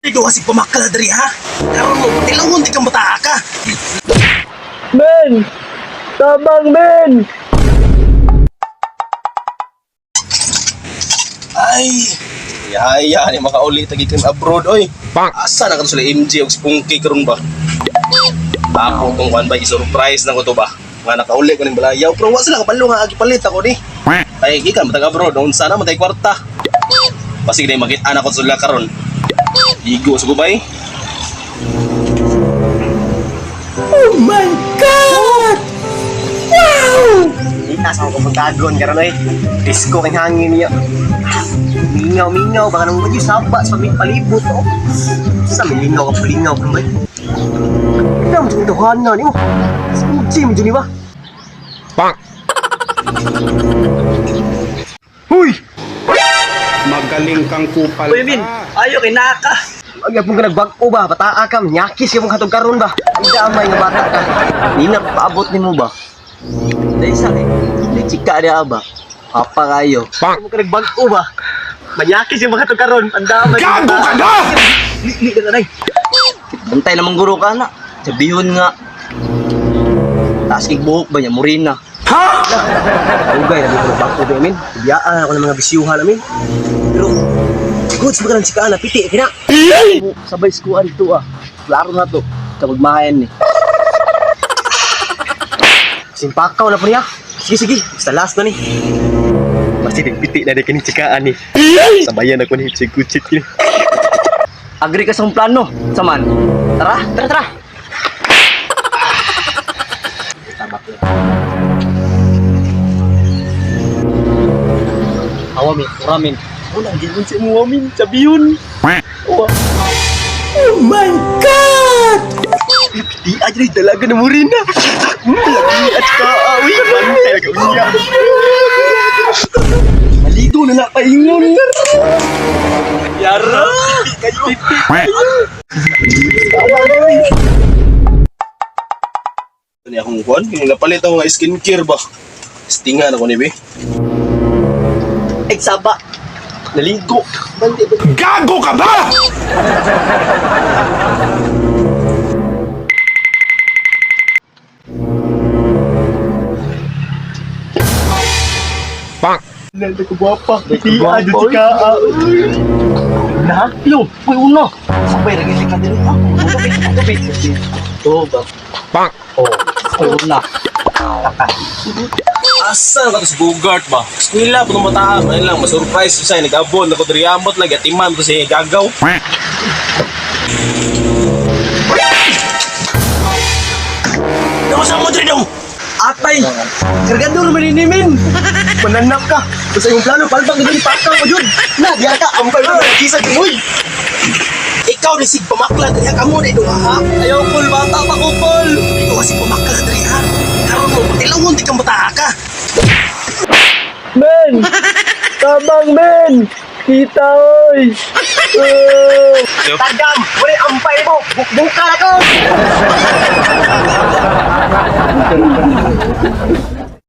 Ikaw kasi pamakla diri ha. Karon mo tilawon di kang bata ka. Men! Tabang, men! Ay, yaya ni makauli tagi kan abroad oy. Asa na kato sila MJ og Spunky karon ba? Ako tong kuan ba i-surprise na ko to ba? Nga nakauli ko ning balayaw pero wa sila kabalo nga agi palit ako ni. Ay gikan matag abroad unsa na matay kwarta. Basig na makita na ko sila karon. Igo sa gubay. Itaas ako kumutagon karon oy. Disko kay hangin niya. Mingaw mingaw baka nang medyo saba sa pamit palibot oh. Sa mingaw ka pulingaw karon bay. Ikaw mo tuhan na nimo. Uji mo ni ba? Huy! Magaling kang kupal Uy, min! ka. Ayo kay naka! Ang yapong ka nagbag-o ba? Bataa ka, nyakis yung hatog karon ba? Ang damay nga bata ka. Di na paabot nimo ba? Dahil sa eh. Di chika niya ba? Papa kayo. Ang ka nagbag-o ba? Manyakis yung mga hatog karon. Ang damay. Gago ka na! Li, li, na, Bantay namang guro ka na. Sabihon nga. Taas kay buhok ba niya? Murina. Ha? Ugay, nabi ko nagbag-o ba, amin? Biyaan ako ng mga bisyuhan, amin. Pero, goods ba ka ng chikaan na piti, kina? Sabay skuan to ah. Klaro na to. Kapag mahayan ni. Simpakaw na po niya. Sige, sige. Basta last na ni. Basta din piti na di kining chikaan ni. Sabayan ako ni chikuchik ni. Agree ka sa akong plano. Saman. Tara, tara, tara. Awamin, uramin. Wala, gingon si mo amin. Sabihon. Oh my God! Piti aja ni dalaga na mo rin na. Lagi at ka. Uy, bantay ka unya. Maligo na lang paingon. Yara! Piti kayo. Ni akong kuan, yung napalit ako nga skincare ba. Stingan ako ni be. Ay, saba. Naligo. Bantay ba? Gago ka ba? Nalda ko guwapa. Piti aja chikaan. Na? Yo, uy, una. Sabay, lagi ka din. Ah, tubig, tubig. To ba? Oh, uy, una. Asa na ka to si Bogart ba? Eskwela po nung bata, ayun lang, masurprise siya, nag-abon, ako diri amot lagi, atiman to siya gagaw. Daw sa mo diri daw. Atay! Kargador man ni min. Mananap ka. Basta yung plano, palbang na dali pakaw ko yun. Na, diya ka. Ampay mo, nakisa uy. Ikaw ni sig pamakla diri kamo ni duha ha. Ayaw, kul, bata pa ko, kul. Ikaw kasi pamakla diri ha. Karon mo tilawon di kang bata ka. Men! Tabang, men! Kita, oy! Oh! Tagam! Wala ampay mo! Bukbuk ka na ko!